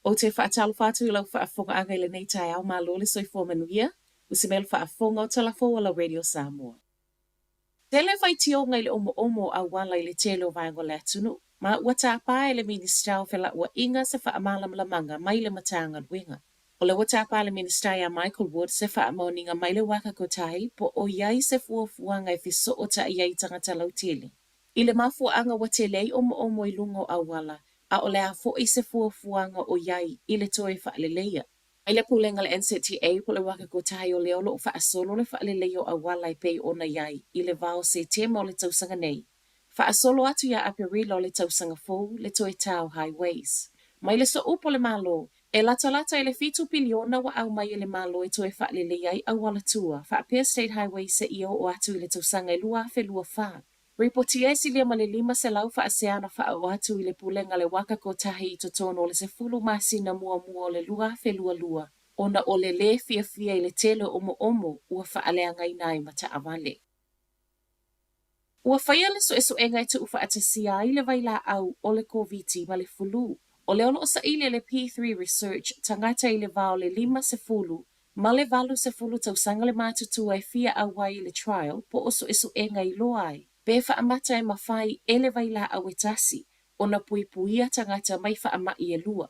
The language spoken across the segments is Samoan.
Ou te faatalofa atu i lau faafofogaaga i lenei taeao, malo le soifua manuia, usi mai le faafofoga o Tala Fou a lau Radio Samoa. Tele faitioga i le omoomo o auala i le tele o vaega o le atunuu, ma ua tapa e le Minisita o Felauaiga se faamalamalamaga mai le Matagaluega. O lea ua tapa le Minisita ia Michael Wood se faamaoniga mai le Waka Kotahi po o i ai se fuafuaga e fesootai ai i tagata lautele. I le mafuaaga ua tele ai omoomo i luga o auala, a o le a foi se fuafuaga o i ai i le toe faaleleia. Mai le Pulega a le NZTA po o le Waka Kotahi o lea o lo o faasolo le faaleleia o auala e pei ona i ai i le va o Setema o le tausaga nei. Faasolo atu ia Aperila o le tausaga fou le toe ta o Highways. Mai le sooupu o le Malo, e latalata i le 7 piliona ua aumai e le Malo e toe faaleleia ai auala tua faapea State Highways seia oo atu i le tausaga e 2024. Ripotia e silia ma le 500 faasea na faaoo atu i le Pulega a le Waka Kotahi i totonu o le 10 masina muamua o le 2022 ona o le lē fiafia i le tele o omoomo ua faaleagaina ai ma taavale. Ua faia le suesuega e tuufaatasia ai le vailaau o le Koviti ma le fulu. O lea o lo o saili e le P3 Research tagata i le va o le 50 ma le 80 tausaga le matutua e fia auai i le trial po o suesuega e iloa ai pe faamata e mafai e le vailaau e tasi ona puipuia tagata mai faamai e lua.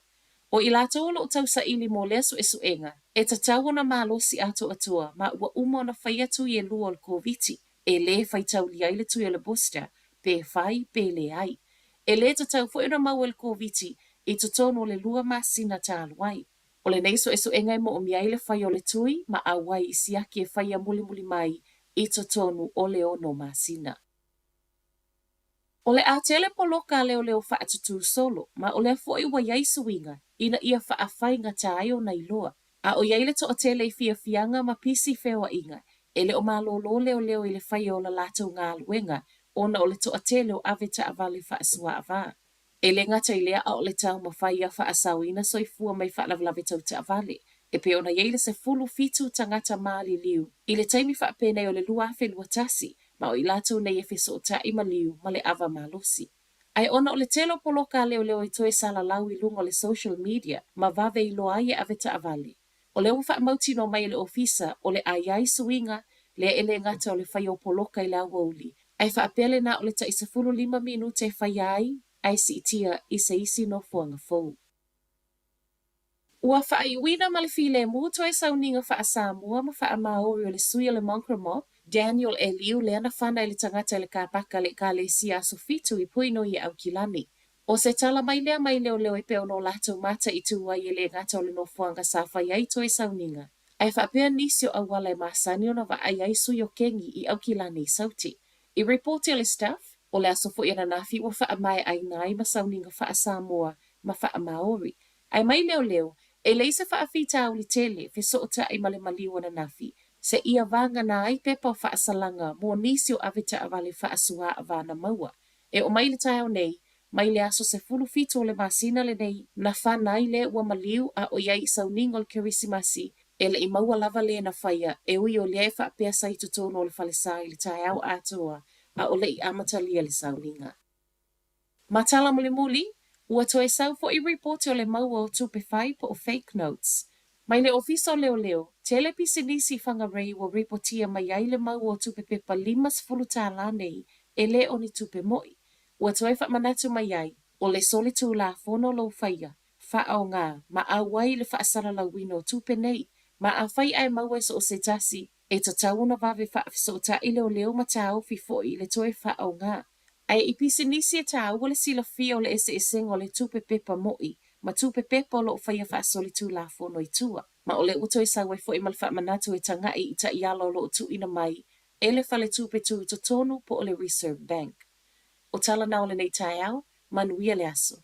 O i latou o lo o tausaili mo lea suesuega, e tatau ona malosi atoatoa ma ua uma ona faia tui e lua o le Koviti, e lē faitaulia ai le tui o le booster pe fai pe leai. E lē tatau foi ona maua i le Koviti i totonu o le lua masina talu ai. O lenei suesuega e moomia ai le fai o le tui ma auai i siaki e faia mulimuli mai i totonu o le ono masina. O le a tele poloka a leoleo faatutū solo, ma o lea foi ua i ai suiga ina ia faafaigata ai ona iloa. A o i ai le toatele i fiafiaga ma pisi feoaiga, e le o malōlō leoleo i le faia o la latou galuega ona o le toatele o ave taavale faasuaava. E le gata i lea a o le taumafai ia faasaoina soifua mai faalavelave tau taavale, e pei ona i ai le 17 tagata maliliu i le taimi faapenei o le 2021, ma o i latou nei e fesootai ma liu ma le ava malosi. Ae ona o le tele o poloka a leoleo e toe salalau i luga o le social media ma vave iloa ai e ave taavale, o lea ua faamautinoa mai e le Ofisa o le a i ai suiga lea e le gata o le faia o poloka i le aoauli, ae faapea le na o le tai 15 minute e faia ai ae siitia i se isi nofoaga fou. Ua faaiuina ma le filemu toe sauniga faa-Samoa ma faa-Māori o le sui o le Mongrel Mob, Daniel Eliu lea na fana i le tagata i le kāpaka a le Ekalesia Aso Fitu i Puinui e Aukilani. O se tala mai lea mai leoleo e pei ona o latou mataitu ai e le gata o le nofoaga sa fai ai toe sauniga, ae faapea nisi o auala e masani ona vaai ai sui o Kengi i Aukilani i Sauti. I ripoti a le Stuff, o le aso foi ananafi ua faamaeaina ai ma sauniga faa-Samoa ma faa-Maori. Ae mai leoleo, e leai se faafitauli tele fesootai ma le maliu ananafi, seia vagana ai pepa o faasalaga mo nisi o ave taavale faasuaava na maua. E oo mai i le taeao nei, mai le aso 17 o le masina lenei, na fana ai lea ua maliu a o i ai i sauniga o le Kerisimasi, e le i maua lava le na faia, e ui o lea e faapea sa i totonu o le falesa i le taeao atoa a o le i amatalia le sauniga. Ma tala mulimuli, ua toe sau foi ripoti o le maua o tupe fai po o fake notes. Mai le Ofisa o Leoleo, tele pisinisi i Whangarei ua ripotia mai ai le maua o tupe pepa 50 tālā nei e le o ni tupe moʻi. Ua toe faamanatu mai ai, o le solitulafono lou faia, faaaoga, ma auai i le faasalalauina o tupe nei, ma afai ae maua e so o se tasi, e tatau ona vave faafesootai leoleo ma taofi foi i le toe faaaoga. Ae i pisinisi e tāua le silafia o le eseesega o le tupe pepa moʻi ma tupe pepa o lo o faia faasolitulafono i tua. Ma o lea ua toe sau ai foi ma le faamanatu e tagaʻi i taiala o lo o tuuina mai e le Faletupe Tutotonu po o le Reserve Bank. O tala na o lenei taeao, manuia le aso.